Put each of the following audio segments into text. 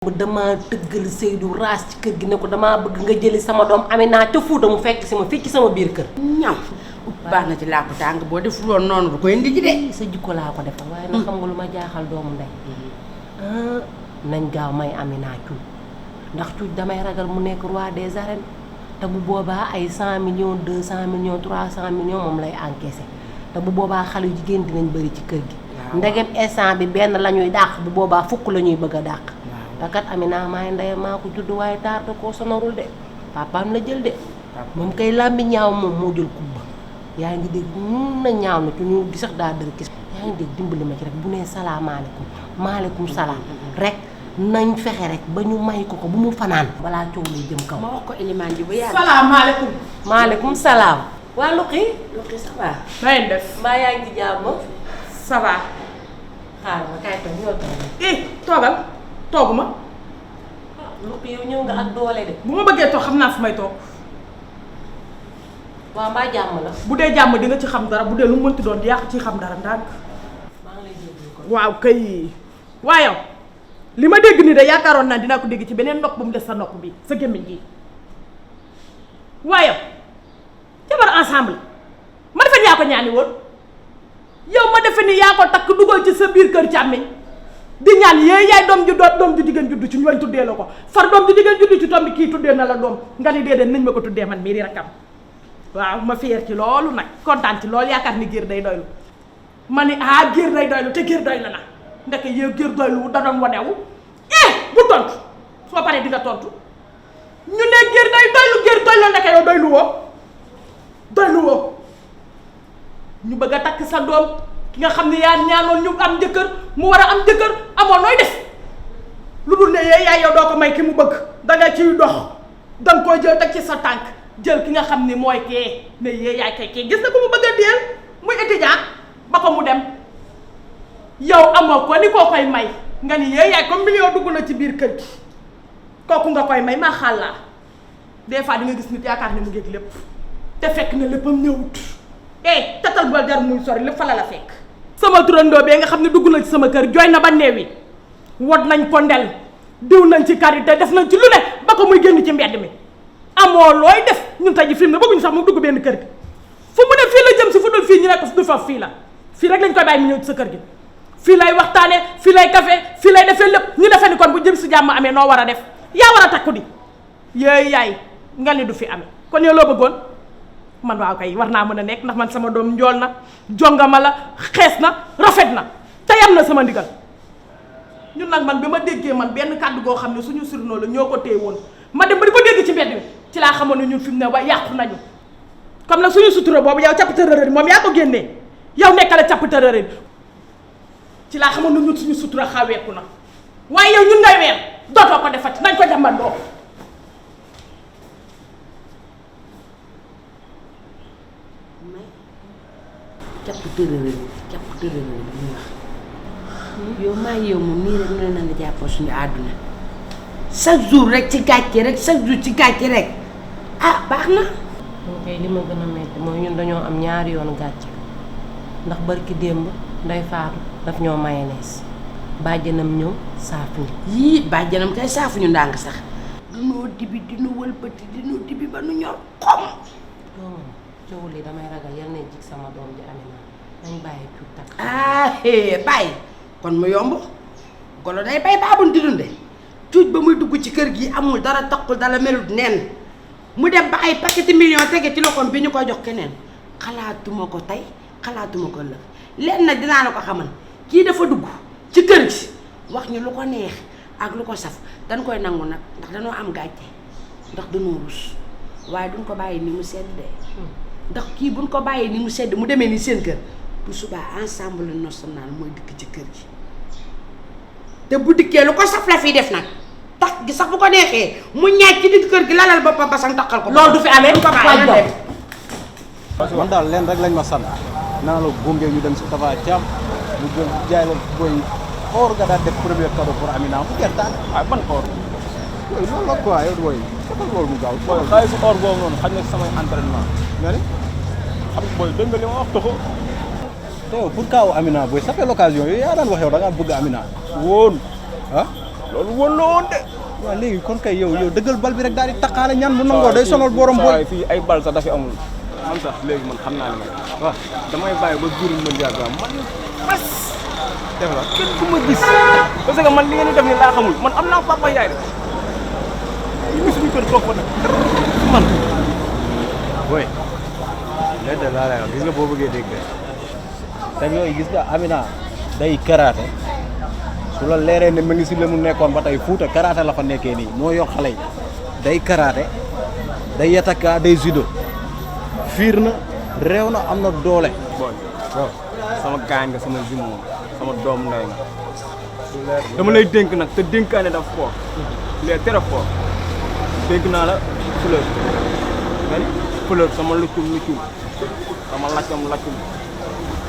dama tëggal Seydou raas ci kër gi ne ko damaa bëgg nga jëli sama doom Amina ca Fuuta mu fekk si ma fii ci sama biir kër. ñaw baax na ci làkku tàng boo def loolu noonu du koy indi ji de. sa jikko laa ko defal waaye nag xam nga lu ma jaaxal doomu ndey. nañ gaaw may Amina cuuj ndax cuuj damay ragal mu nekk roi des arènes te bu boobaa ay 100 millions 200 millions 300 millions moom lay encaissé te bu boobaa xale yu jigéen dinañ bëri ci kër gi. ndegem instant bi benn la ñuy dàq bu boobaa fukk la ñuy bëgg a dàq. takat Amina maay ndey maa ko judd waaye taar da koo sonorul de papaam la jël de moom kay làmbi ñaaw moom moo jël kubba yaa ngi dégg mun na ñaaw na ci ñu gi sax daa dër kis yaa ngi dégg dimbali ma ci rek bu nee salaamaaleykum maaleykum salaam rek nañ fexe rek ba ñu may ko bu mu fanaan balaa coow lay jëm kaw. ma wax ko Elimane ji bu yàgg. salaamaaleykum. maaleykum salaam. waa Luqi. Luqi ça va. na ngeen def. mbaa yaa ngi ci jàmm. ça va. xaaral ma kay toog ñoo toog. toogal tooguma. Luqi yow ñëw nga ak doole de. bu ma bëggee toog xam naa fu may toog. waa mbaa jàmm la. bu dee jàmm di nga ci xam dara bu dee lu mu mënti doon di yàq ci xam dara ndànk. maa ngi lay déglu ko. waaw kay. waaye yow li ma dégg nii de yaakaaroon naa dinaa ko dégg ci beneen nopp bu mu des sa nopp bi sa gémmiñ gi. waaye yow jabar ensemble ma defe ni yaa ko ñaani woon yow ma defe ni yaa ko takk dugal ci sa biir kër càmmiñ di ñaan yee yaay doom ju jigéen juddu ci ñooñ tuddee la ko far doom ju jigéen juddu ci doom bi kii tuddee na la doom nga ni déedéet nañ ma ko tuddee man mii di rakkam waaw ma fier ci loolu nag kontaan ci loolu yaakaar ni géer day doylu ma ni géer day doylu te géer doylu na ndeke yow géer doylu da doon wanewu bu tontu soo paree di nga tontu ñu ne géer doylu ndeke yow doylu woo ñu bëgg a takk sa doom ki nga xam ne yaa ñaanoon ñu am jëkkër mu war a am jëkkër amoon nooy def lu dul ne yaay yow doo ko may ki mu bëgg danga ciy dox danga koy jël teg ci sa tànk jël ki nga xam ni mooy kee ne yaay kay kii gis na ko mu bëgg a deel muy étudiant ba ko mu dem yow amoo ko ni koo koy may nga ni yaay comme million dugg na ci biir kër gi kooku nga koy may maa xàllaa des fois di nga gis nit yaakaar ne mu ngeeg lépp te fekk na léppam ñëwut tatal bal jar muy sori lépp fa la fekk sama turandoo bee nga xam ne dugg na ci sama kër jooy na ba neewi wot nañ ko ndel diw nañ ci karité def nañ ci lu ne ba ko muy génn ci mbedd mi amoo looy def ñun tey ji film ne bëgguñu sax mu dugg benn kër gi fu mu ne fii la jëm si fu dul fii ñu ne ko du fa fii la fii rek lañ koy bàyyi mu ñëw ci sa kër gi fii lay waxtaane fii lay café fii lay defee lépp ñu defee ni kon bu jëm si jàmm amee noo war a def yaa war a takku di yooyu yaay nga ni du fi amee kon yow loo bëggoon man waaw kay war naa mën a nekk ndax man sama doom njool na jongama la xees na rafet na te yam na sama ndigal ñun nag man bi ma déggee man benn kàddu goo xam ne suñu surnoo la ñoo ko téye woon ma dem ba di ko dégg ci mbedd mi ci laa xamoon ne ñun fi mu ne ba yàqu nañu comme nag suñu sutura boobu yow capp tërërëri moom yaa ko génnee yow nekkale capp tërërëri ci laa xamoon ne ñun suñu sutura xaweeku na waaye yow ñun ngay weer dootoo ko defati nañ ko jàmbandoo capp tërërëri bi ñuy wax yow maa yow moom nii rek ne na la jàppoo suñu àdduna chaque jour rek ci gàcce rek chaque jour ci gàcce rek baax na. ok li ma gën a metti mooy ñun dañoo am ñaari yoonu gàcce ndax barki démb nday faatu daf ñoo mayonnaise bàjjanam ñëw saafuñu. yii bàjjanam kay saafuñu ndànk sax. dunoo dibi dinu wëlbati dinu dibi ba nu ñor xom. coow li damay ragal yal nañ jig sama doom ji Amina nañ bàyyi cuuj takk. bàyyi kon mu yomb golo day bay baabun di dunde cuuj ba muy dugg ci kër gi amul dara taxul dara melut nen mu dem ba ay paqueti million tege ci loxoom bi ñu koy jox keneen xalaatuma ko tey xalaatuma ko lëf leen nag dinaa la ko xamal kii dafa dugg ci kër gi wax ñu lu ko neex ak lu ko saf dañ koy nangu nag ndax dañoo am gàcce ndax dañoo rus waaye duñ ko bàyyi ni mu sedd de ndax kii buñ ko bàyyee ni mu sedd mu demee ni seen kër bu subaa ensemble national mooy dikk ci kër gi te bu dikkee lu ko saf la fii def nag tax gi sax bu ko neexee mu ñaaj ci digg kër gi lalal boppam basang takkal ko. loolu du fi amee du ko bàyyi man daal leen rek lañ ma sant naa la gunge ñu dem si Tafa Thiam mu jël jaay la booy or nga daal def premier cadeau pour Amina mu gertaan waaw ban or. yooyu loolu la quoi yow booy defal loolu mu gaaw. booy xaalis or boobu noonu xaj na samay entraînement. nga ni xam nga booy dégg nga li ma wax toxo. te yow pour kaawu Amina booy ça fait l'occasion yooyu yaa daan wax yow da ngaa bëgg Amina woon ah loolu woon la woon de. waaw léegi kon kay yow dëggal bal bi rek daal di taqaale ñaan bu nangoo day sonal borom boy. fii ay bal sax dafa amul man sax léegi man xam naa ne man waaw damay bàyyi ba jur ma jaaga man bas def la kenn ku ma gis parce que man li ngeen di def ni laa xamul man am naa papa yaay de ñu ngi suñu kër toog fa nag man boy léegi de laa lay wax gis nga boo bëggee dégg te yooyu gis nga Amina day karaate su la leeree ne ma ngi si la mu nekkoon ba tey Fuuta karaate la fa nekkee nii moo yor xale yi day karaate day yataka day judo fiir na réew na am na doole. boy waaw sama gaañ nga sama zimo sama doom ndey nga dama lay dénk nag te dénkaane daf fort les très fort dénk naa la fleur men fleur sama luccum sama laccam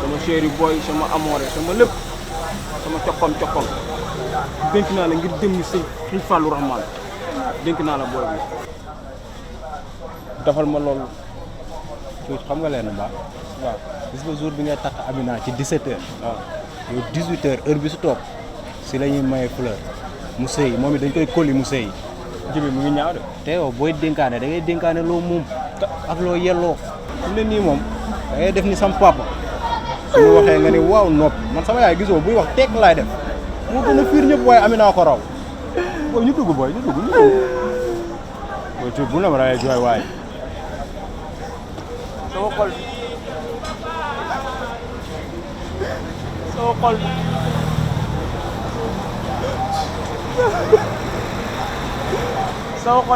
sama chéri boy sama amoore sama lépp sama coppam dénk naa la ngir dem ni sëñ Fallou Rahman dénk naa la booy bi defal ma loolu tuuti xam nga leen mbaa waaw gis nga jour bi ngay takk Amina ci 17h waaw yow 18h heure bi su toog si la ñuy maye fleur mu sëy moom it dañ koy koli mu sëy jibi mu ngi ñaaw de te yow booy dénkaane da ngay dénkaane loo moom ak loo yelloo su ne nii moom da ngay def ni sam papa su ma waxee nga ni waaw noppi man sama yaay gisoo buy wax tekk laay def moo gën a fiir ñëpp waaye Amina ko raw booy ñu dugg booy tuuti bu ne ma rawee jooy waaye sama xol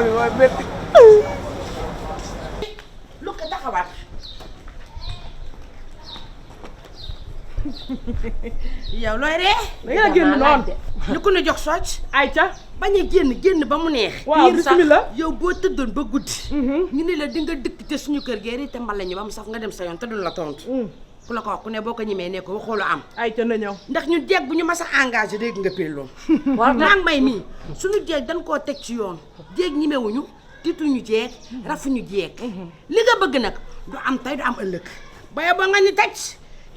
bi mooy métti lu ko taxawaat yow looy ree da ngeen a génn noonu lu ko ne jox socc ayca bañ a génn ba mu neex waaw bismillah yow boo tëddoon ba guddi ñu ne la di nga dëkk te suñu kër gee te mbal ñu ba mu saf nga dem sa yoon te duñ la tontu ku la ko wax ku ne boo ko ñemee ne ko waxoolu am ayca na ñëw ndax ñu jeeg bu ñu mas a engagé dégg nga pelloom maa ngi may mii suñu jeeg dañ koo teg ci yoon jeeg ñemewuñu tituñu jeeg rafuñu jeeg li nga bëgg nag du am tey du am ëllëg baya ba nga ñu teg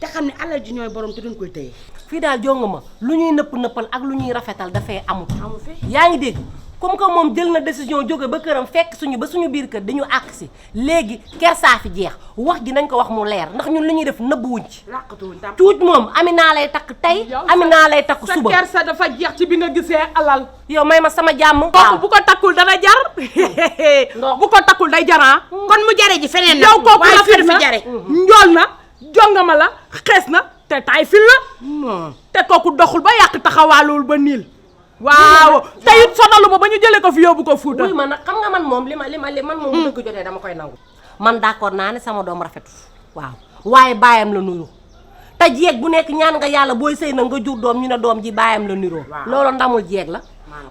te xam ne alal ji ñooy borom te duñ koy téye fii daal jonga ma lu ñuy nëppal ak lu ñuy rafetal dafay amu fi yaa ngi dégg comme que moom jël na décision jóge ba këram fekk suñu ba suñu biir kër dañu àq si léegi kersaa fi jeex wax ji nañ ko wax mu leer ndax ñun li ñuy def nëbbuwuñ ci làqatuwuñ tam tuut moom Amina lay takk tey Amina lay takk suba sa kersa dafa jeex ci bi nga gisee alal yow may ma sama jàmm kooku bu ko takkul dana jar bu ko takkul day jaraa kon mu jare ji feneen nag yow kooku waaye rafet fi na jare njool na jongama la xees na te taay fil la te kooku doxul ba yàq taxawaalul ba niil waaw te it sonalu ma ba ñu jëlee ko fi yóbbu ko Fuuta wuy ma nag xam nga man moom li man moom dëgg jotee dama koy nangu man d'accord naa ne sama doom rafetu waaw waaye baayam la nuru te jeeg bu nekk ñaan nga yàlla booy sëy na nga jur doom ñu ne doom ji baayam la niroo loolu ndamul jeeg la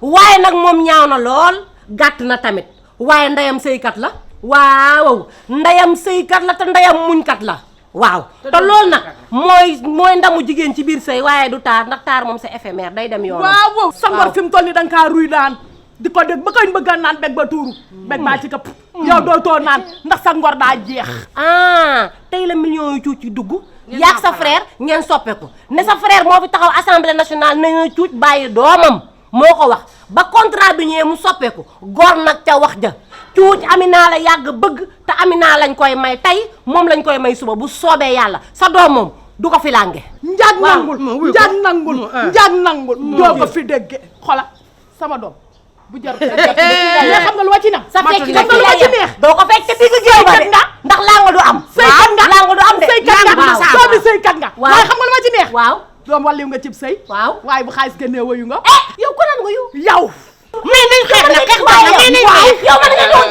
waaye nag moom ñaaw na lool gàtt na tamit waaye ndeyam sëykat la waaw ndeyam sëykat la te ndeyam muñkat la waaw te loolu nag mooy ndamu jigéen ci biir sëy waaye du taar ndax taar moom c'est éphémère day dem yoonam waaw sa ngor fi mu toll ni danga kaa ruy daan di ko dégg ba kañ bëgg a naan beg ba tuuru beg baa ci këpp yow dootoo naan ndax sa ngor daa jeex tey la millions yu cuuc ci dugg yaag sa frère ngeen soppeeku ne sa frère moo fi taxaw assemblée nationale nañu cuuc bàyyi doomam moo ko wax ba contrat bi ñëwee mu soppeeku gor nag ca wax ja cuuc Amina la yàgg bëgg te Amina lañ koy may tey moom lañ koy may suba bu soobee yàlla sa doom moom du ko fi lànge njaag nangul doo ko fi dégge xola sama doom bu jar mais xam nga lu ma ci nam sa fekk xam nga lu ma ci neex doo ko fekk digg géew ba de ndax lànga du am sëykat nga lànga du am de doomi sëykat nga waaye xam nga lu ma ci neex waaw doom wàlliw nga cib sëy waaw waaye bu xaalis génnee wayu nga yow ko nan nga yow mais nañ xeex nag xeex baax na mais nañ xeex yow man nga doon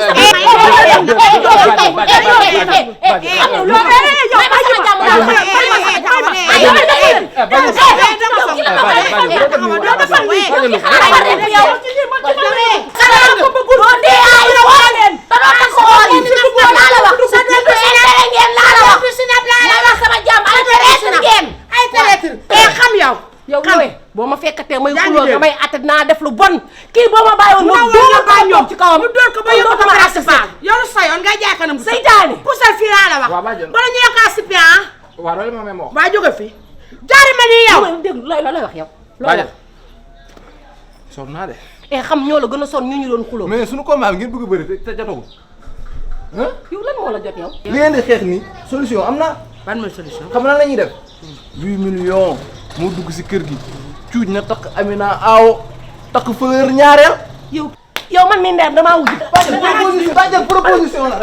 boo ma fekkatee may xuloo nga may atte naa def lu bon kii boo ma bàyyi woon ma dóor ko ñoom ci kawam ñu dóor ko ba yóbbu ko principal yow sa yoon ngay jaay kanam seytaane pusal fii laa la wax bala ñu yokkaa sipi waaw loolu ma même wax waa jóge fi jaari ma nii yow dégg looy wax yow bàjjan sonn naa de. xam ñoo la gën a sonn ñu doon xuloo. mais suñu combat bi ngeen bëgg a bëri te jotagul. yow lan moo la jot yow. li ngeen di xeex nii solution am na. ban mooy solution. xam na la ñuy def. 8 millions moo dugg si kër gi. cuuj na takk Amina aawo takk fleur ñaareel. yow man mi ndeer damaa wujj. proposition la rek.